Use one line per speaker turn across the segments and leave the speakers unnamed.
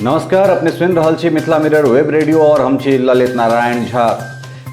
नमस्कार, अपने सुनि रहल छी मिथिला मिरर वेब रेडियो और हम छी ललित नारायण झा।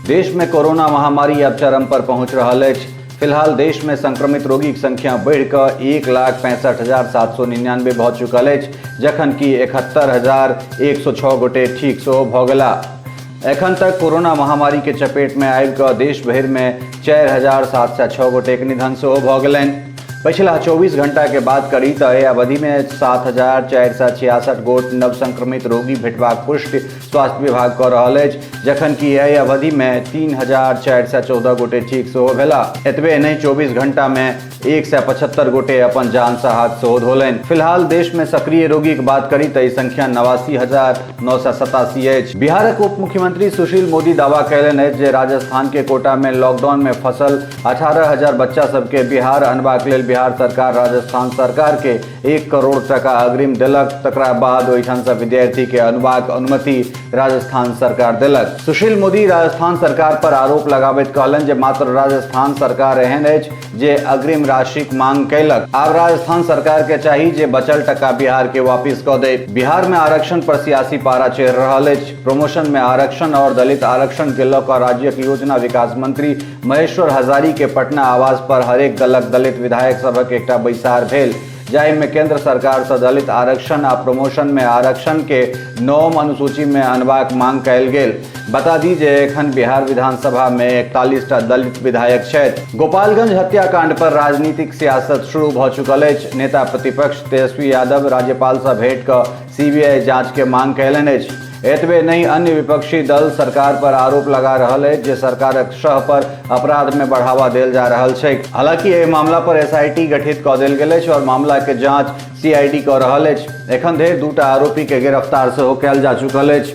देश में कोरोना महामारी अब चरम पर पहुंच रहल अछि। फिलहाल देश में संक्रमित रोगीक संख्या बढ़ि कऽ 1,65,799 भऽ चुकल अछि, जखन कि 71,106 गोटे ठीक सेहो भऽ गेलाह। एखन तक कोरोना महामारी के चपेट में आबि कऽ देश भरि में 4,706 गोटेक निधन सेहो भऽ गेलनि। पछिला 24 घंटा के बात करी तऽ एहि अवधि में 7,466 गोट नव संक्रमित रोगी भेटबाक पुष्टि स्वास्थ्य विभाग कऽ रहल अछि, जखन कि एहि अवधि में 3,414 गोटे ठीक सेहो भेलाह। एतबे नहि, 24 घंटा में 175 गोटे अपन जान सँ हाथ सेहो धोलनि। फिलहाल देश में सक्रिय रोगीक बात करी तऽ ई संख्या 89,987 अछि। बिहारक उप मुख्यमंत्री सुशील मोदी दावा कयलनि अछि जे राजस्थान के कोटा में लॉकडाउन में फंसल 18,000 बच्चा सबके बिहार अनबाक लेल बिहार सरकार राजस्थान सरकार के 1 करोड़ टका अग्रिम देलक, तकरा बाद ओहिठाम सँ विद्यार्थी के अनबाक अनुमति राजस्थान सरकार देलक। सुशील मोदी राजस्थान सरकार पर आरोप लगाबैत कहलनि जे मात्र राजस्थान सरकार एहन अछि जे अग्रिम राशिक मांग कयलक। आब राजस्थान सरकार के चाही जे बचल टका बिहार के वापिस कऽ दै। बिहार में आरक्षण पर सियासी पारा चढ़ि रहल अछि। प्रमोशन में आरक्षण और दलित आरक्षण के लऽ कऽ राज्यक योजना विकास मंत्री महेश्वर हजारी के पटना आवास पर हरेक दलक दलित विधायक सभक एकटा बैसार भेल, जाहि में केंद्र सरकार सँ दलित आरक्षण आ प्रमोशन में आरक्षण के नवम अनुसूची में अनबाक मांग कयल गेल। बता दी जे एखन बिहार विधानसभा में 41 टा दलित विधायक छथि। गोपालगंज हत्याकांड पर राजनीतिक सियासत शुरू भऽ चुकल अछि। नेता प्रतिपक्ष तेजस्वी यादव राज्यपाल सँ भेंट कऽ सीबीआई जांच के मांग कयलनि अछि। एतबे नहि, अन्य विपक्षी दल सरकार पर आरोप लगा रहल अछि जे सरकारक शह पर अपराध में बढ़ावा देल जा रहल छैक। हालांकि एहि मामला पर एसआईटी गठित कऽ देल गेल अछि और मामला के जांच सीआईडी कऽ रहल अछि। एखन धरि दूटा आरोपी के गिरफ्तार सेहो कयल जा चुकल अछि।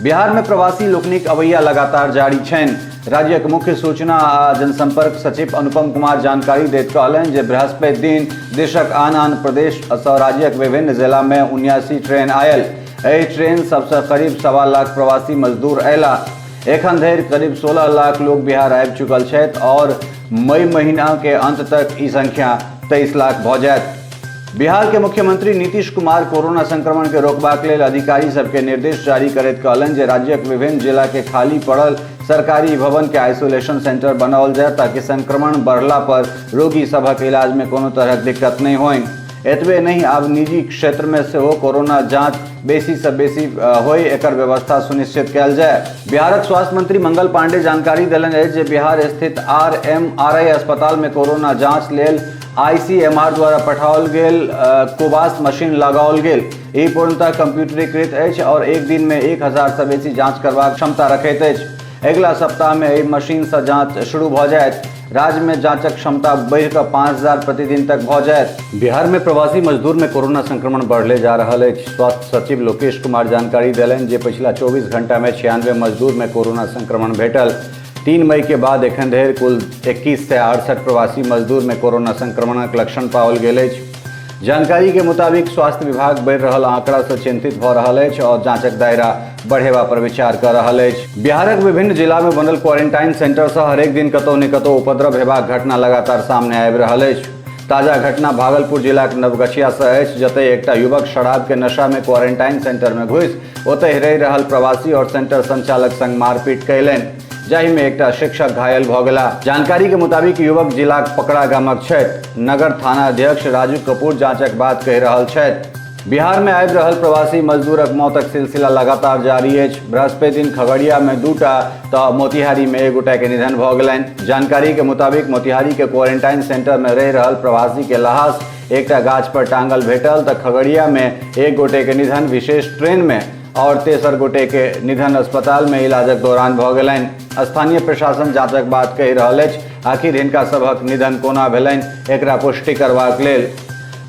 बिहार में प्रवासी लोकनिक अवैया लगातार जारी छनि। राज्यक मुख्य सूचना आ जनसंपर्क सचिव अनुपम कुमार जानकारी दैत कहलनि जे बृहस्पति दिन देशक आन आन प्रदेश सँ राज्यक विभिन्न जिला में 79 ट्रेन आयल। एहि ट्रेन सबसँ करीब 1.25 लाख प्रवासी मजदूर अयलाह। एखन धरि करीब 16 लाख लोक बिहार आबि चुकल छथि और मई महीना के अंत तक ई संख्या 23 लाख भऽ जायत। बिहार के मुख्यमंत्री नीतीश कुमार कोरोना संक्रमण के रोकबाक लेल अधिकारी सबके निर्देश जारी करैत कहलनि जे राज्यक विभिन्न जिला के खाली पड़ल सरकारी भवन के आइसोलेशन सेंटर बनाओल जाय ताकि संक्रमण बढ़ला पर रोगी सभक इलाज में कोनो तरहक दिक्कत नहि होनि। एतबे नहि, आब निजी क्षेत्र में सेहो कोरोना जांच बेसी सँ बेसी होय एकर व्यवस्था सुनिश्चित कयल जाय। बिहारक स्वास्थ्य मंत्री मंगल पांडे जानकारी देलनि अछि जे बिहार स्थित आरएमआरआई अस्पताल में कोरोना जांच लेल आईसीएमआर द्वारा पठाओल गेल कोबास मशीन लगाओल गेल। ई पूर्णतः कंप्यूटरीकृत अछि और एक दिन में 1000 सँ बेसी जांच करबाक क्षमता रखैत अछि। अगिला सप्ताह में एहि मशीन सँ जांच शुरू भऽ जायत। राज्य में जांचक क्षमता बढ़ि कऽ 5000 प्रतिदिन तक भऽ जायत। बिहार में प्रवासी मजदूर में कोरोना संक्रमण बढ़ले जा रहल अछि। स्वास्थ्य सचिव लोकेश कुमार जानकारी देलनि जे पछिला 24 घंटा में 96 मजदूर में कोरोना संक्रमण भेटल। 3 मई के बाद एखन धरि कुल 2168 प्रवासी मजदूर में कोरोना संक्रमणक लक्षण पाओल गेल अछि। जानकारी के मुताबिक स्वास्थ्य विभाग बढ़ि रहल आंकड़ा से चिंतित भऽ रहल अछि और जांचक दायरा बढ़ेबा पर विचार कऽ रहल अछि। बिहारक विभिन्न जिला में बनल क्वारेंटाइन सेंटर से हरेक दिन कतौ ने कतौ उपद्रव हेबाक घटना लगातार सामने आबि रहल अछि। ताजा घटना भागलपुर जिलाक नवगछिया से अछि, जतय एकटा युवक शराब के नशा में क्वारेंटाइन सेंटर में घुसि ओतहि रहि रहल प्रवासी और सेंटर संचालक संग मारपीट कयलनि, जाहि में एकटा शिक्षक घायल भऽ गेलाह। जानकारी के मुताबिक युवक जिलाक पकड़ा गामक छथि। नगर थाना अध्यक्ष राजू कपूर जांचक बात कहि रहल छथि। बिहार में आबि रहल प्रवासी मजदूरक मौतक सिलसिला लगातार जारी अछि। बृहस्पति दिन खगड़िया में दूटा तऽ मोतिहारी में एक गोटा के निधन भऽ गेलनि। जानकारी के मुताबिक मोतिहारी के क्वारेंटाइन सेंटर में रहि रहल प्रवासी के लहास एकटा गाछ पर टांगल भेटल तऽ खगड़िया में एक गोटे के निधन विशेष ट्रेन में और तेसर गोटे के निधन अस्पताल में इलाजक दौरान भऽ गेलनि। स्थानीय प्रशासन जांचक बात कहि रहल अछि। आखिर हिनका सभक निधन कोना भेलनि, एकरा पुष्टि करबाक लेल।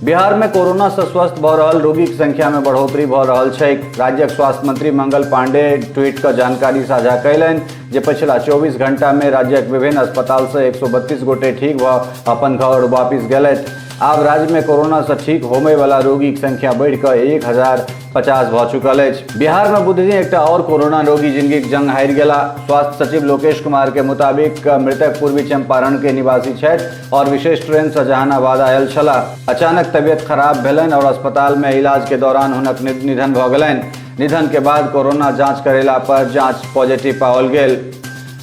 बिहार में कोरोना से स्वस्थ भऽ रहल रोगीक संख्या में बढ़ोतरी भऽ रहल छैक। राज्यक स्वास्थ्य मंत्री मंगल पांडे ट्वीट कऽ जानकारी साझा कयलनि जे पछिला 24 घंटा में राज्यक विभिन्न अस्पताल से 132 गोटे ठीक भऽ अपन घर वापिस गेलथि। आब राज्य में कोरोना से ठीक होमय वाला रोगीक संख्या बढ़ि कऽ 1050 भऽ चुकल अछि। बिहार में बुधदिन एकटा और कोरोना रोगी जिंदगीक जंग हारि गेला। स्वास्थ्य सचिव लोकेश कुमार के मुताबिक मृतक पूर्वी चंपारण के निवासी छथि और विशेष ट्रेन से जहानाबाद आयल छलाह। अचानक तबियत खराब भेलनि और अस्पताल में इलाज के दौरान हुनक निधन भऽ गेलनि। निधन के बाद कोरोना जांच करेला पर जांच पॉजिटिव पाओल गेल।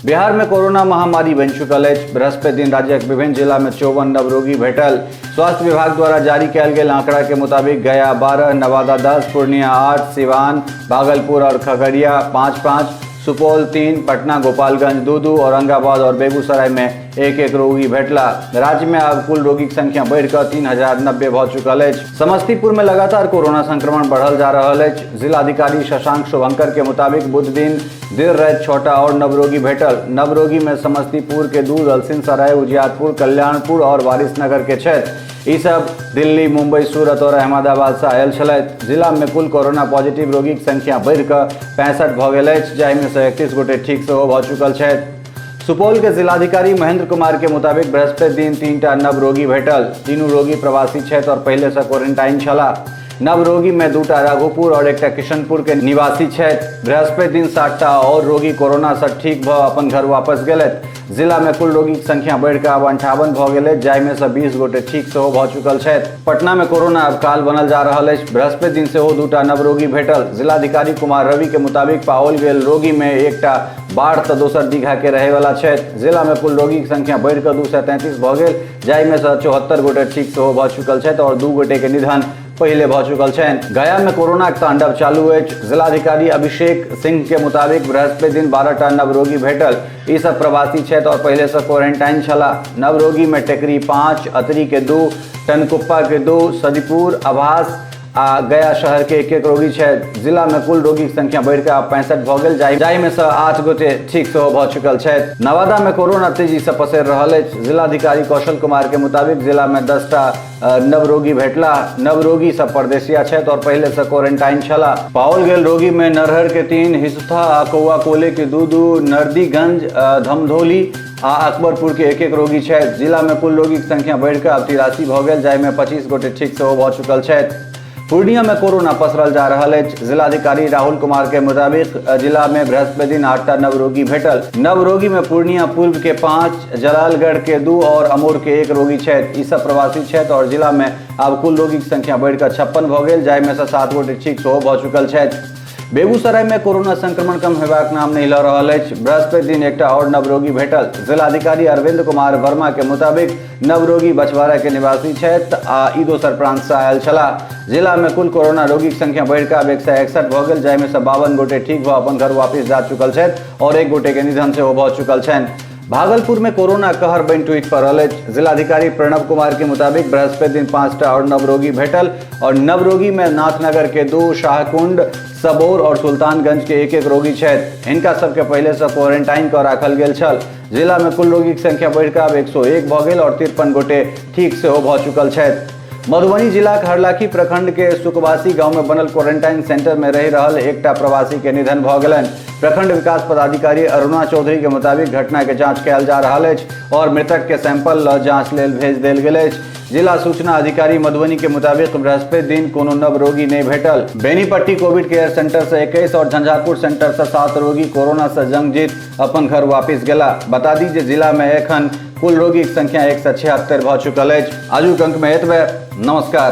बिहार में कोरोना महामारी बनि चुकल अछि। बृहस्पति दिन राज्यक विभिन्न जिला में 54 नव रोगी भेटल। स्वास्थ्य विभाग द्वारा जारी कयल गेल आंकड़ा के मुताबिक गया 12, नवादा 10, पूर्णिया 8, सिवान, भागलपुर और खगड़िया 5-5, सुपौल 3, पटना, गोपालगंज 2-2, औरंगाबाद और बेगूसराय में 1-1 रोगी भेटला। राज्य में अब कुल रोगीक संख्या बढ़िकऽ 3090 भऽ चुकल अछि। समस्तीपुर में लगातार कोरोना संक्रमण बढ़ल जा रहल अछि। जिलाधिकारी शशांक शुभंकर के मुताबिक बुध दिन देर राति 6टा और नव रोगी भेटल। नव रोगी में समस्तीपुर के 2, दलसिंहसराय, उजियारपुर, कल्याणपुर और वारिसनगर के छथि। ई सब दिल्ली, मुंबई, सूरत और अहमदाबाद से आयल छलथि। जिला में कुल कोरोना पॉजिटिव रोगीक संख्या बढ़ि कऽ 65 भऽ गेल अछि, जाहिमे सँ 31 गोटे ठीक सेहो भऽ चुकल छथि। सुपौल के जिलाधिकारी महेंद्र कुमार के मुताबिक बृहस्पति दिन 3टा नव रोगी भेटल। तीनू रोगी प्रवासी छथि और पहिले से क्वारंटाइन छलाह। नव रोगी में 2टा राघोपुर और 1टा किशनपुर के निवासी छथि। बृहस्पति दिन 7टा और रोगी कोरोना से ठीक भऽ अपन घर वापस गेलथि। जिला में कुल रोगीक संख्या बढ़ि कऽ आब 58 भऽ गेल अछि, जाहिमे सँ 20 गोटे ठीक सेहो भऽ चुकल छथि। पटना में कोरोना आब काल बनल जा रहल अछि। बृहस्पति दिन सेहो 2टा नव रोगी भेटल। जिलाधिकारी कुमार रवि के मुताबिक पाओल गेल रोगी में 1टा बाढ़ तऽ दोसर दीघा के रहय वाला छथि। जिला में कुल रोगीक संख्या बढ़ि कऽ 233 भऽ गेल, जाहिमे सँ 74 गोटे ठीक सेहो भऽ चुकल छथि और 2 गोटे के निधन पहिले भऽ चुकल छनि। गया में कोरोनाक तांडव चालू अछि। जिलाधिकारी अभिषेक सिंह के मुताबिक बृहस्पति दिन 12टा नव रोगी भेटल। ई सब प्रवासी छथि और पहिले सँ क्वारंटाइन छलाह। नव रोगी में टेकरी 5, अतरी के 2, टनकुप्पा के 2, सदीपुर, आभास आ गया शहर के 1-1 रोगी छथि। जिला में कुल रोगीक संख्या बढ़ि कऽ आब 65 भऽ गेल, जाहिमे सँ 8 गोटे ठीक सेहो भऽ चुकल छथि। नवादा में कोरोना तेजी सँ पसरि रहल अछि। जिलाधिकारी कौशल कुमार के मुताबिक जिला में 10टा नव रोगी भेटला। नव रोगी सब परदेसिया छथि और पहिले सँ क्वारंटाइन छलाह। पाओल गेल रोगी में नरहर के 3, हिसुथा आ कौआ कोले के 2-2, नरदीगंज, धमधोली आ अकबरपुर के 1-1 रोगी छथि। जिला में कुल रोगीक संख्या बढ़ि कऽ आब 83 भऽ गेल, जाहिमे 25 गोटे ठीक सेहो भऽ चुकल छथि। पूर्णिया में कोरोना पसरल जा रहल अछि। जिलाधिकारी राहुल कुमार के मुताबिक जिला में बृहस्पति दिन 8टा नव रोगी भेटल। नव रोगी में पूर्णिया पूर्व के 5, जलालगढ़ के 2 और अमोर के 1 रोगी छथि। ई सब प्रवासी छथि और जिला में आब कुल रोगीक संख्या बढ़ि कऽ 56 भऽ गेल, जाहिमे सँ 7 गोटे ठीक सेहो भऽ चुकल छथि। बेगूसराय में कोरोना संक्रमण कम हेबाक नाम नहि लऽ रहल अछि। बृहस्पति दिन एकटा और नव रोगी भेटल। जिलाधिकारी अरविंद कुमार वर्मा के मुताबिक नव रोगी बछवाड़ा के निवासी छथि आ ई दोसर प्रांत से आयल छलाह। जिला में कुल कोरोना रोगीक संख्या बढ़ि कऽ आब 161 भऽ गेल, जाहिमे सँ 52 गोटे ठीक भऽ अपन घर वापिस जा चुकल छथि और 1 गोटे के निधन सेहो भऽ चुकल छनि। भागलपुर में कोरोना कहर बनि टूटि पड़ल अछि। जिलाधिकारी प्रणव कुमार के मुताबिक बृहस्पति दिन 5टा और नव रोगी भेटल और नव रोगी में नाथनगर के 2, शाहकुंड, सबौर और सुल्तानगंज के 1-1 रोगी छथि। हिनका सबके पहिले सँ क्वारंटाइन कऽ राखल गेल छल। जिला में कुल रोगीक संख्या बढ़ि कऽ आब 101 भऽ गेल और 53 गोटे ठीक सेहो भऽ चुकल छथि। मधुबनी जिलाक हरलाखी प्रखंड के सुखवासी गांव में बनल क्वारंटाइन सेंटर में रहि रहल एकटा प्रवासी के निधन भऽ गेलनि। प्रखंड विकास पदाधिकारी अरुणा चौधरी के मुताबिक घटना के जांच कयल जा रहल अछि और मृतक के सैंपल ल जांच लेल भेज देल गेल अछि। जिला सूचना अधिकारी मधुबनी के मुताबिक बृहस्पति दिन कोनो नव रोगी नहि भेटल। बेनीपट्टी कोविड केयर सेंटर से 21 और झंझारपुर सेंटर से 7 रोगी कोरोना से जंग जीत अपन घर वापिस गेला। बता दी जे जिला में एखन कुल रोगीक संख्या 176 भऽ चुकल अछि। आजुक अंक में एतबे। नमस्कार।